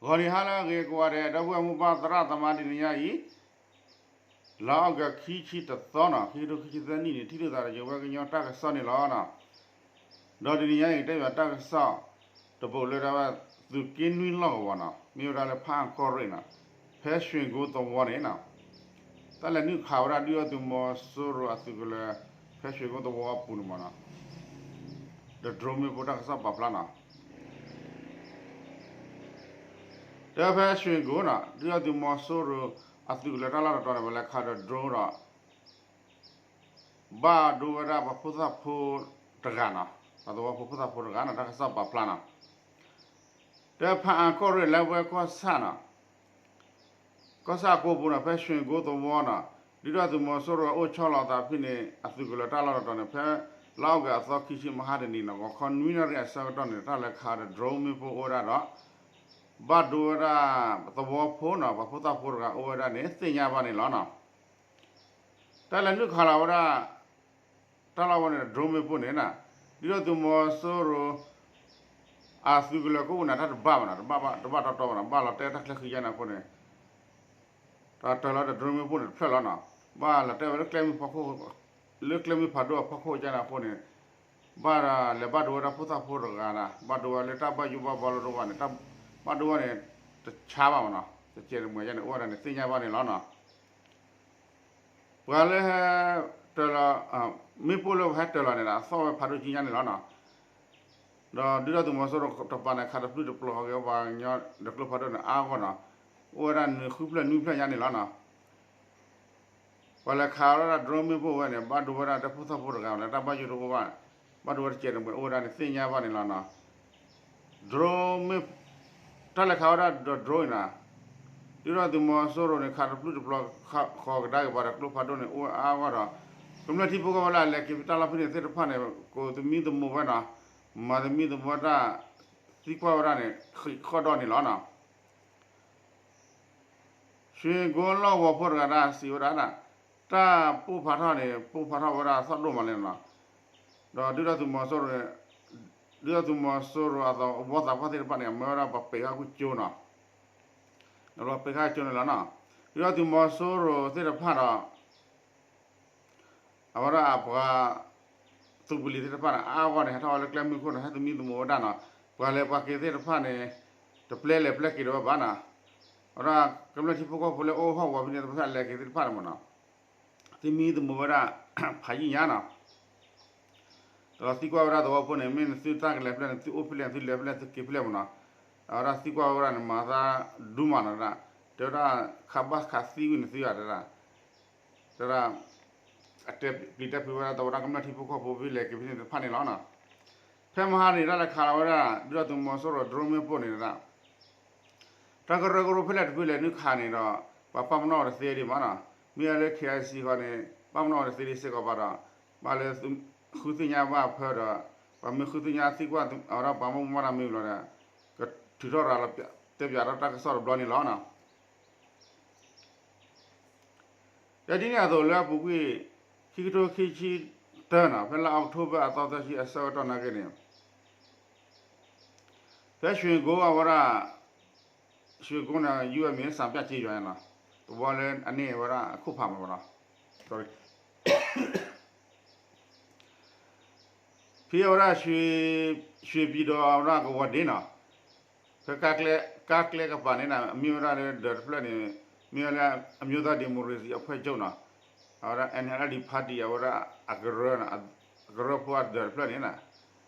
ဂီၤနံၤဟါလၢအဂ့ၤကိးဂၤဒဲး ဒီပုၢ်ဝဲၢ်မိၢ်ပၢ်သရၣ်သမါ တနံၤညါအံၤ လါအီကူး ခံဆံတသီနီၤ ခံကထိခံဆံသၢနံၣ်န့ၣ် ထံၣ်လိာ်သးဒီးယဝဲကညီတၢ်ကစီၣ်န့ၣ်လီၤ. ဒီးတနံၤညါအံၤ ကတဲဘၣ်တၢ်ကစီၣ် တဘိးလၢဒၣ်ဝဲ သုးက့နွံလီၢ်ကဝီၤနီၤ မ့ၢ်ဝဲဒၣ်လၢဖၣ်အၣ်ကီၢ်ရ့ၣ်နီၤ ဖဲရွှေကုန်းသဝီန့ၣ်နီၤ တၢ်လဲၤနုာ်ခးဝဲဒၣ် ဒုၣ်ဒါသုးမီၤစိရိၤအသုးကလၢၤ ဖဲရွှေကုန်းသဝီအပူၤန့ၣ်မးနီၤ ဒီး drone မ့ၣ်ပိၢ်တၢ်ကစီၣ်ပာ်ဖျါနီၤ တဲဖဲရွှေကုန်းနီၤ ဒုၣ်ဒါသုးမီၤစိရိၤအသုးကလၢၤတၢ်လီၢ်တတီၤန့ၣ် ပလဲၤခးဒီး drone ဒီး ဘၣ်ဒိဝဲဒၣ်ပှၤဖိသၣ်ဖိတဂၤနီၤ ပှၤသဝီဖိဖိသၣ်ဖိတဂၤနီၤ တၢ်ကစီၣ်ပာ်ဖျါနီၤ တဲဖၣ်အၣ်ကီၢ်ရ့ၣ်လၢဝဲကီၢ်ဆၣ်နီၤ ကီၢ်ဆၣ်အကိပူၤနီၤ ဖဲရွှေကုန်းသဝီနီၤ ဒုၣ်ဒါသုးမီၤစိရိၤအိၣ်ဆီလီၤသးဖဲန့ၣ် အသုးကလၢၤတၢ်လီၢ်တတီၤန့ၣ် ဖဲလါအီကူးအသီခံဆံ မဟါတနံၤနီၤ ဂီၤခီနွံနၣ်ရံၣ်အဆၢကတီၢ်န့ၣ် တၢ်လဲၤခးဒီး drone မ့ၣ်ပိၢ်အိၣ်ဝဲဒၣ်ဒီး ဘၣ်ဒိဝဲဒၣ် သဝီဖိနီၤ ပှၤဖိသၣ်ဖိတဂၤအိၣ်ဝဲဒၣ်န့ၣ် သ့ၣ်ညါဘၣ်န့ၣ်လီၤနီၤ တၢ်လဲၤနုာ်ခးလီၤဝဲဒၣ် တၢ်လီၢ်ဝဲန့ၣ် drone မ့ၣ်ပိၢ်န့ၣ်နီၤ ဒုၣ်ဒါသုးမီၤစိရိၤ အသုးကလၢၤကအိၣ်န့ၣ် တၢ်တဘၣ်ဘၣ်နီၤ တဘၣ်တီတီဘၣ်နီၤ ဘၣ်လီၤတဲာ်တၢ်ချၢဃံယါန့ၣ်အဃိန့ၣ် တၢ်တၢၤလီၤဒီး drone မ့ၣ်ပိၢ်န့ၣ်တဖျၢၣ်လီၤနီၤ ဘၣ်လီၤတဲာ်ဝဲလၢကျဲမုၢ်ဖးဒိၣ်အဖီခိၣ်ကန့ၣ်အဃိန့ၣ် ဘၣ်လဲၤဘၣ်ဒိဝဲဒၣ်ဖိသၣ်ဖိတဂၤနီၤ ဘၣ်ဒိဝဲလၢတၢ်ဘၣ်ယိၣ်ဘၣ်ဘီလိာ်တအိၣ်ဘၣ်န့ၣ် ဘၣ်ဒိဝဲန့ၣ် တဆါဘၣ်မးနီၤ တစဲးတမှဲၤယါန့ၣ် အိၣ်ဝဲဒၣ်န့ၣ်သ့ၣ်ညါဘၣ်န့ၣ်လီၤနီၤ ပှၤလၢဟဲတၢၤလီၤ မ့ၣ်ပိၢ်လၢပှၤဟဲတၢၤလီၤန့ၣ်ဒီး အသီၣ်ဝဲဖးဒိၣ်ကံညါန့ၣ်လီၤနီၤ ဒီးဒုၣ်ဒါသုးမီၤစိရိၤတပၤန့ၣ် ခးတပျုၢ်တပျီၤဃီက့ၤပှၤကညီဒီးကျိဖးဒိၣ်န့ၣ်အါဂီၢ်နီၤ အိၣ်ဝဲဒၣ်နွံဃုဖျၢၣ်နွံဖျၢၣ်ညါန့ၣ်လီၤနီၤ ပှၤလဲၤခးဝဲဒၣ် drone မ့ၣ်ပိၢ်ဝဲန့ၣ် ဘၣ်ဒိဝဲဒၣ်တၢ်ဖိသၣ်ဖိတဂၤလၢတၢ်ဘၣ်ယိၣ်တအိၣ်ဘၣ် ဘၣ်ဒိဝဲတစဲးတမှဲၤအိၣ်ဝဲဒၣ်န့ၣ်သ့ၣ်ညါဘၣ်န့ၣ်လီၤနီၤ drone မ့ၣ် တၢ်လဲၤခးဝဲဒၣ်ဒီး drone အံၤနီၤ ဒုၣ်ဒါသုးမီၤစိရိၤန့ၣ် ခးတပျုၢ်တပျီၤဃီကဒါက့ၤပှၤဒီးကျိဖးဒိၣ်န့ၣ် အိၣ်ဝဲအါဂီၢ်ဒီး ကမျၢၢ်ထံဖိကီၢ်ဖိလၢအလဲၤက့ၤဖဲတၢ်လီၢ်ဖဲန့ၣ်သ့ၣ်တဖၣ်န့ၣ် ကိးသမံသမိးဝဲနီၤ မၤသမံသမိးဝဲတၢ် သံကွၢ်ဝဲဒၣ်န့ၣ် ဃံးဃီၣ်ဒီးန့ၣ်လီၤနီၤ ရွှေကုန်းလီၢ်ကဝီၤဖိတဂၤဒၣ်စံးဝဲဒၣ် တၢ်ပိၢ်ဖးထီၣ်န့ၣ် ပိၢ်ဖးထီၣ်ဝဲဒၣ်အသီၣ်ဒိၣ်မးလဲၣ်နီၤ ဒီးဒုၣ်ဒါသုးမီၤစိရိၤန့ၣ် ဒုၣ်ဒါသုးမီၤစိရိၤအသဝီသးပှၢ်သ့ၣ်တဖၣ်န့ၣ် အမၢဝဲဒၣ်ပှၤပှ့ၤဃာ်ကၠိနီၤ ဒီးပှၤပှ့ၤဃာ်ကၠိန့ၣ်လီၤနီၤ ဒုၣ်ဒါသုးမီၤစိရိၤသ့ၣ်တဖၣ်ဒီး အဝဲဒၣ်အပှၤ သုးပလံၤသ့ၣ်တဖၣ်န့ၣ် အါဂီၢ်န့ၣ် ဟဲထီၣ်ဝဲလၢကျဲမုၢ်ခိၣ်န့ၣ် ဟဲသမံသမိးဝဲဒၣ်နီၤ ပှၤလဲၤပှၤက့ၤသ့ၣ်တဖၣ်န့ၣ် တပျဲလဲၤပျဲက့ၤဒီးဝဲဘၣ်နီၤ အဝဲဒၣ်ကမျၢၢ်ထံဖိကီၢ်ဖိလၢအိၣ်ဟီၣ်ကဝီၤဖဲန့ၣ်တဖၣ်လဲၤက့ၤသ့ၣ်တဖၣ်န့ၣ်မ့ၢ်နီၤ သမံသမိးဝဲဒၣ် ဖးယံာ်ညါနီၤ ဒီးသံကွၢ်ဝဲဒၣ်သဝီဖိန့ၣ် မ့ၢ်နသုတၢ်ကလဲၤဖဲလဲၣ် နသုအိၣ်ဖဲလဲၣ် နသုလဲၤဖဲလဲၣ် သုက့ၤဖဲလဲၣ်မ့ၢ်နီၤ အဝဲဒၣ်သံကွၢ်ဝဲဒၣ်န့ၣ် မၤသးဒူမးနီၤ တဲဝဲဒၣ် ခးဘၣ်ခးသံဝံၤနသုဧါ တဲဒၣ် တဲဒၣ် အတဲပျံၤတဲဖုးဝဲဒၣ်သဝီတၢ်ကမျၢၢ်ထံဖိကီၢ်ဖိဖဲလဲၤက့ၤဖဲန့ၣ်တဖၣ်န့ၣ်လီၤနီၤ ဖဲမဟါန့ၣ် တၢ်လဲၤခးလီၤဝဲဒၣ် ဒုၣ်ဒါသုးမီၤစိရိၤ drone မ့ၣ်ပိၢ်န့ၣ်ဒၣ် တၢ်ကရၢကရိဖဲလဲၣ်တဖုလဲၣ်နုာ်ခးန့ၣ်ဒီး ပှၤပာ်ပနီၣ်ဝဲတသ့ဒံးဘၣ်နီၤ မ့ၢ်ဝဲလၢ KIC ဃီန့ၣ် ပာ်ပနီၣ်ဝဲတသ့ဒံးစ့ၢ်ကီးဘၣ်ဒီး ဘၣ်လၢ ဃုသ့ၣ်ညါဘၣ်ဖၢဒီး ပှၤမ့ၢ်ဃုသ့ၣ်ညါသံကွၢ်အဝဲဒၣ်ပှၤမ့ၢ်မူမ့ၢ်တၢ်မ့ၢ်ဘျီဒီး ကထုးထီၣ်ရၤလီၤ တဲပၠးထီၣ်တၢ်ကစီၣ်တဘျီန့ၣ်လီၤနီၤ ဒီးဒ်န့ၣ်အသိးလၢအပူၤကွံာ် ခံကထိခံဆံတၢနီၤ ဖဲလါအီးကထိဘၢၣ် အသီသၢဆံအဆၢကတီၢ်နာ်က့န့ၣ် ဖဲရွှေကုန်းအဝဲဒၣ် ရွှေကုန်းန့ၣ် ယုၢ်ဝဲမ့ၢ် စံပြကျေးရွာနီၤ သဝီလၢအန့ၢ်ဝဲဒၣ်အခိၣ်ဖးမးဘၣ်နီၤ sorry ဖဲအဝဲဒၣ် ရွှေပြည်တော် အဝဲဒၣ်ကဝီၤဒ့နီၤ ဖဲ ကါကျဲကပၤန့ၣ်နီၤ မ့ၢ်ဝဲဒၣ်လၢဒၢးတဖျၢၣ်န့ၣ် မ့ၢ်ဝဲလၢ အမျိုးသားဒီမိုကရေစီအဖွဲ့ချုပ်နီၤ အဝဲဒၣ် NLD party အဝဲဒၣ် အကရၢ အကရၢဖိအဒၢးတဖျၢၣ်န့ၣ်နီၤ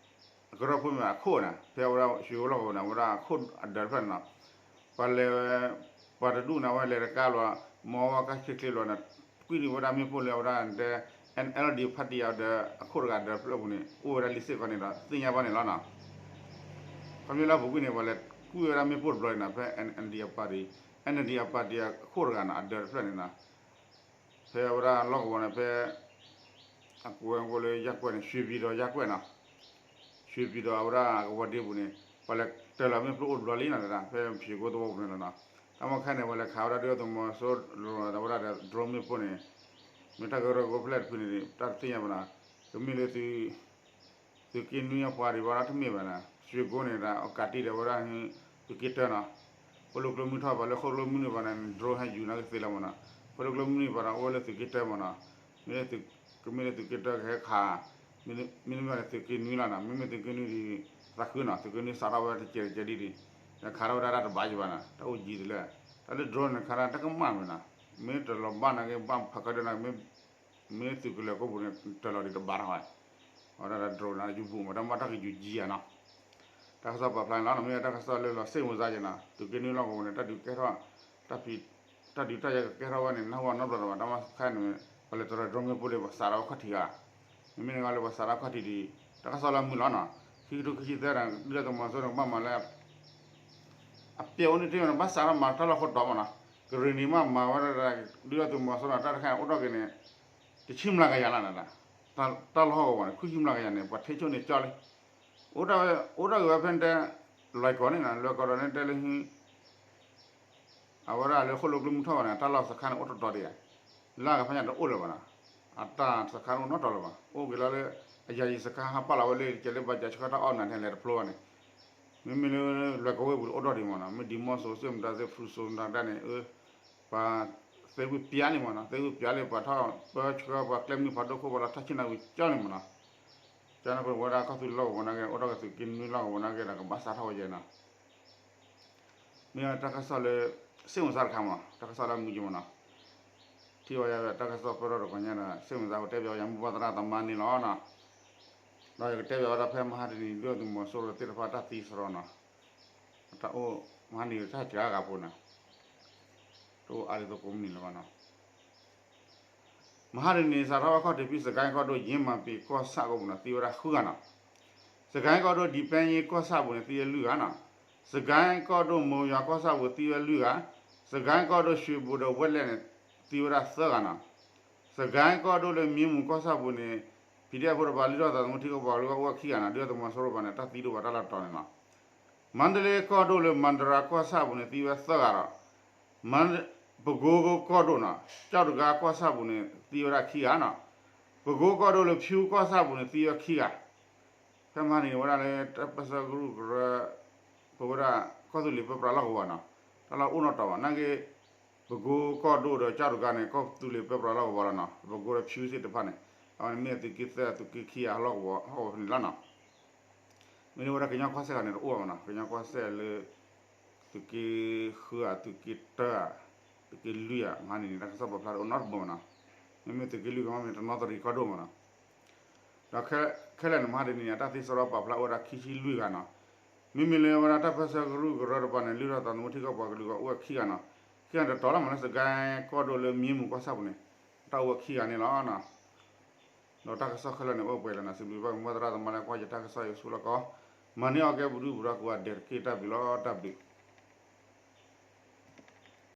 အကရၢဖိမ့ၢ်အခိၣ်န့ၣ် ဖဲအဝဲဒၣ် ရွှေကုန်းလီၢ်ကဝီၤန့ၣ် အဝဲဒၣ်အခိၣ်အဒၢးတဖျၢၣ်န့ၣ်နီၤ ပှၤလဲၤ ပှၤတဒူၣ်န့ၣ် အဝဲလဲၤတကါဘျီ မ့ၢ်ဝဲကါချ့ချ့ဘျီန့ၣ် ကွံာ်န့ၢ်ဝဲဒၣ်မ့ၣ်ပိၢ်လၢအဝဲဒၣ်တဲ NLD party အဒၢးအခိၣ်တဂၤဒၢးတဖျၢၣ်အပူၤန့ၣ် အိၣ်ဝဲဒၣ်လံစ့ၢ်ကီးန့ၣ်ဒီး သ့ၣ်ညါဘၣ်န့ၣ်လီၤနီၤ ခီဖျိလၢအပူၤကွံာ်န့ၣ် ပှၤလဲၤကွံာ်ဝဲဒၣ်မ့ၣ်ပိၢ်တဘျီန့ၣ်နီၤ ဖဲ NLD party အခိၣ်တဂၤန့ၣ် အဒၢးတဖျၢၣ်န့ၣ်နီၤ ဖဲအဝဲဒၣ်လီၢ်ကဝီၤန့ၣ် ဖဲ အကွဲးဝဲလၢယၢ်ကွဲၢ်န့ၣ် ရွှေပြည်တော် ယၢ်ကွဲၢ်နီၤ ရွှေပြည်တော် အဝဲဒၣ်ကဝီၤဒ့ပူၤန့ၣ် ပှၤလဲၤတၢၤလီၤမ့ၣ်ပိၢ်အိၣ်တဘျီလံနီၤ ဖဲရွှေကုန်းသဝီပူၤန့ၣ်လီၤနီၤ တၢ်မ့ၢ်ခဲန့ၣ် ပှၤလဲၤခးဝဲဒၣ်ဒုၣ်ဒါသုးမီၤစိရိၤ အဝဲဒၣ်ဒီး drone မ့ၣ်ပိၢ်န့ၣ် မ့ၢ်တၢ်ကရၢကရိဖဲလဲၣ်တဖုန့ၣ် တၢ်တသ့ၣ်ညါဘၣ်နီၤ ကမ့ၢ်လၢ သုးက့နွံအပှၤဒံးဘၣ်ဒီးတမ့ၢ်ဘၣ်နီၤ ရွှေကုန်းန့ၣ်ဒီး အကးတံၢ်ဒီးဝဲဒၣ် သုးက့တၢနီၤ ဃိၣ်လိၣ်ကျိမုၢ်ထီၣ်ဘၣ်လၢဃိၣ်လိၣ်ကျိမုၢ်နုာ်ဘၣ်န့ၣ် drone ဟဲယူၤနာ်က့သ့လီၤမ့ၢ်နီၤ, ဃိၣ်လိၣ်ကျိမုၢ်နုာ်ဘၣ်ဒီး အိၣ်ဝဲလၢသုးက့တၢမ့ၢ်နီၤ, မ့ၢ်လၢသုး ကမ့ၢ်လၢသုးက့တၢကဟဲခး, မ့တမ့ၢ်ဘၣ်န့ၣ်သုးက့နွံလီၤနီၤ, မ့မ့ၢ်သုးက့နွံဒ် သးဃုနီၤ, သုးက့နွံစးထီၣ်ဝဲတစဲးတစဲးဒ်ဒ်, ဒီးခးထီၣ်ဝဲဒၣ်တဘၣ်ယဘၣ်နီၤ, တၢ်အိၣ်ယံၤတလၢ, တၢ်လၢ drone န့ၣ် ခးဒၣ်တၢ်ကမၣ်မ့ၢ်နီၤ, မ့ၢ်တလီၤဘၣ်နာ်က့ ဘၣ်ဖးကဒီးနာ်က့ မ့ၢ်သုးကလၢၤကိၣ်ပူၤန့ၣ် တၢ်လီၤဒံးတဘၣ်ထီၣ်ဝဲ, အဝဲဒၣ် drone န့ၣ် ယူၤဘူးမ့ၢ်တၢ်မ့ၢ်တၢ်ကယူၤယံၤဧါနီၤ, တၢ်ကစီၣ်ပာ်ဖျါန့ၣ်လီၤ, မ့ၢ်တၢ်ကစီၣ်လၢလီၤစ့ၣ်မုၢ်စါက့ၤနီၤ, သုးက့နွံလီၢ်ကဝီၤန့ၣ် တၢ်ဒုးကဲထီၣ်, တၢ်ဖံး, တၢ်ဒုးတၢ်ယၤကကဲထီၣ်ဝဲန့ၣ် နၢ်ဟူနီတဘျီဒီးဘၣ်, တၢ်မ့ၢ်ခါန့ၣ် ပှၤလဲၤတရၢ drone မ့ၣ်ပိၢ်လၢပှၤစးထီၣ်ဝဲခီၣ်ထံးဧါ, မ့မ့ၢ်န့ၣ်ကီလၢပှၤစးထီၣ်ခီၣ်ထံးဒ်, တၢ်ကစီၣ်လၢမုာ်လီၤနီၤ, ခံကထိခံဆံသၢဒီး ဒုၣ်ဒါသုးမီၤစိရိၤန့ၣ် ကဘၣ်မၤလၢ အပျဲၢ်အိၣ်န့ၣ်တမ့ၢ်နီၤ, ဘၣ်စးထီၣ်မၤတၢ်လီၢ်ခိၣ်တီမ့ၢ်နီၤ, ကရ့ၣ်နံၤမးမၤဝဲဒၣ်, ဒုၣ်ဒါသုးမီၤစိရိၤန့ၣ် တၢ်တခါန့ၣ်အိၣ်ထီၣ်က့ၤန့ၣ် တဆံမျးကယၤလီၤနီၤ, တၢ်လီၢ်ဟီၣ်ကဝီၤန့ၣ် ခွံဆံမျးကယၤန့ၣ် ပှၤထ့ဆိန့ၣ်ကၠီလံ, အိၣ်ဒၣ်ဝဲဖဲန့ၣ်တဲ, လွဲၢ်ကီၢ်န့ၣ်နီၤ, လွဲၢ်ကီၢ်ဒီးန့ၣ်တဲလၢ အဝဲဒၣ်လၢဃိၣ်လိၣ်ကျိမုၢ်ထီၣ်ဘၣ်န့ၣ် တၢ်လီၢ်စခါန့ၣ်အိၣ်ထီၣ်တီၤဒံးဧါ, လၢအကဖဲညါတအိၣ်လၢၤဘၣ်နီၤ, အတၢ်စခါန့ၣ်အိၣ်နီတီၤလၢၤဘၣ်, အိၣ်က့ၤလီၤလၢ အယၤယံၤစခါဟးပာ်လီၤဝဲလၢကဲလၢဘၣ်ကၠးဆှၢတၢ်အီၣ်နၤန့ၣ် လဲၤတဖျိဘၣ်န့ၣ်, မ့မ့ၢ်လၢ လွဲၢ်ကီၢ်ဝ့ၢ်ပူၤအိၣ်ထီၣ်ဒံးမ့ၢ်နီၤ, မ့ၢ်ဒံးမီၢ်စိၤ စ့ၣ်မတၤသ့ၣ် ဖရူစိၤမတၤဒၣ်န့ၣ် အၢ ပှၤသ့ဝံၣ်ပျါလံမ့ၢ်နီၤ, သ့ဝံၣ်ပျါလံ ပှၤထီၣ်ပၢဆှၢပှၤကျဲမုၢ်ဖးဒိၣ်ခိၣ် ပှၤလီၤထီၣ်ဆ့ၣ်နီၤဝံၤကၠီန့ၣ်မ့ၢ်နီၤ, ကၠီန့ၣ်ကဝဲဒၣ်ကီၢ်သူလ့ၤလီၢ်ကဝီၤနာ်က့ အိၣ်ထီၣ်က့ၤသုးက့နွံလီၢ်ကဝီၤနာ်က့ဒီး ကဘၣ်စးထီၣ်ဝဲယဲနီၤ, မ့ၢ်တၢ်ကစီၣ်လၢ စ့ၣ်မုၢ်စါတခါမ့ၢ်နီၤ, တၢ်ကစီၣ်လၢမုာ်က့ၤမ့ၢ်နီၤ, ထံၣ်ဝဲယၤတၢ်ကစီၣ်ပၢၢ်ထီၣ်တကီၢ်ညါဒီး စ့ၣ်မုၢ်စါကတဲပၠးဝဲယၤမူဘၣ်သရၣ်သမါန့ၣ်လီၤနီၤ, ဒီးယကတဲပၠးဝဲဒၣ်ဖဲမဟါတနံၤ ဒုၣ်ဒါသုးမီၤစိရိၤသ့ၣ်တဖၣ်တၢ်သံစရီနီၤ, တၢ်အိၣ်မဟါနံၤတၢ်စှၤဂၤဖိနီၤ, တအိၣ်အါဒ်သိးကိးမုၢ်နံၤလၢၤဘၣ်နီၤ, မဟါတနံၤ စးထီၣ်ဝဲခီၣ်ထံးဖဲ စကဲကီၢ်ဒိၣ် ယ့မၤပံၤကီၢ်ဆၣ်ကီၢ်ပူၤန့ၣ် သံဝဲဒၣ်ဃုဂၤနီၤ, စကဲကီၢ်ဒိၣ် ဒံးပဲယ့ကီၢ်ဆၣ်ပူၤန့ၣ် သံဝဲလွံၢ်ဂၤနီၤ, စကဲကီၢ်ဒိၣ်မိၤယွၤကီၢ်ဆၣ်ပူၤသံဝဲလွံၢ်ဂၤ, စကဲကီၢ်ဒိၣ် ရွှေဘို ဒီးဝဲလဲၣ်န့ၣ် သံဝဲဒၣ်သၢဂၤနီၤ, စကဲကီၢ်ဒိၣ်လၢမံမူၤကီၢ်ဆၣ်ပူၤန့ၣ် ဖံးဒဲးဖိတပၤ လုၢ်ထီၣ်သးသမူထံကီၢ်ပှၤကလုာ် အိၣ်ဝဲခံဂၤနီၤ, ဒုၣ်ဒါသုးမီၤစိရိၤတပၤန့ၣ် တၢ်သံဒိၣ်ဘၣ်တၢ်လီၢ်တတီၤန့ၣ်နီၤ, မါဒလ့ကီၢ်ဒိၣ်လၢမၤဒရၤကီၢ်ဆၣ်ပူၤန့ၣ် သံဝဲသၢဂၤဒီး ပကိကီၢ်ဒိၣ်နီၤ, ကၠီၣ်တဂၤကီၢ်ဆၣ်ပူၤန့ၣ် သံဝဲဒၣ်ခံဂၤနီၤ, ပကိကီၢ်ဒိၣ်လၢဖၠူကီၢ်ဆၣ်ပူၤန့ၣ် သံဝဲခံဂၤ, ဖဲမဟါန့ၣ် ဝဲဒၣ်လၢတၢ်ပၢၢ်ဆၢကရူၢ်ကရၢ ပဝဲဒၣ်ကီၢ်သူလ့ၤပၢပြးလီၢ်ကဝီၤနီၤ, တၢ်လီၢ်အိၣ်နီတီၤဘၣ်နာ်က့, ပကိကီၢ်ဒိၣ်ဒီးကၠီၣ်တဂၤန့ၣ် ကီၢ်သူလ့ၤပၢပြးလီၢ်ကဝီၤလီၤနီၤ, ပကိဒီးဖၠူသ့ၣ်တဖၣ်န့ၣ် အဝဲန့ၣ်မ့ၢ်သုးက့သၢ သုးက့ခံဂၤလီၢ်ကဝီၤ ဟီၣ်ကဝီၤဖဲန့ၣ်လီၤနီၤ. မ့ၢ်လၢဝဲဒၣ်ကညီကီၢ်စဲၣ်ဂၤန့ၣ်တအိၣ်ဘၣ်မ့ၢ်နီၤ, ကညီကီၢ်စဲၣ်လၢ သုးက့ဃုဧါ, သုးက့တၢဧါ, သုးက့လွံၢ်ဧါ, မဟါန့ၣ်န့ၣ် တၢ်ကစီၣ်ပာ်ဖျါတအိၣ်နီတဘိမ့ၢ်နီၤ, မ့မ့ၢ်သုးက့လွံၢ်ဂၤမ့ၢ်တနီသရံၣ်ကီၢ်ဒိၣ်မ့ၢ်နီၤ, ဒီးခဲလၢာ်န့ၣ် မဟါတနံၤန့ၣ် တၢ်သံစရီပာ်ဖျါအိၣ်ဝဲဒၣ်ခံဆံလွံၢ်ဂၤနီၤ, မ့မ့ၢ်လၢဝဲဒၣ်တၢ်ပၢၢ်ဆၢကရူၢ်ကရၢတပၤန့ၣ် လုၢ်ထီၣ်သးသမူထံကီၢ်ပှၤကလုာ်ဂီၢ်အိၣ်ဝဲခံဂၤနီၤ, ခံဂၤတတီၤလီၤမ့ၢ်လၢစကဲကီၢ်ဒိၣ်လၢမံမူၤကီၢ်ဆၣ်ပူၤန့ၣ် တၢ်အိၣ်ဝဲခံဂၤန့ၣ်လီၤနီၤ. ဒီးတၢ်ကစီၣ်ခဲလၢာ်န့ၣ် အိၣ်ပှဲၤလီၤနီၤ, စံးဘျုးဘၣ်မူဘၣ်သရၣ်သမါလၢကွၢ်ယတၢ်ကစီၣ်အံၤဆူလီၢ်ကီး, မၤန့ၢ်အီၣ်ကဲပဒုၣ်ပဒါကိးဂၤဒဲးတက့ၢ်, တၢ်ဘျုးလီၤ, တၢ်ဘျုး.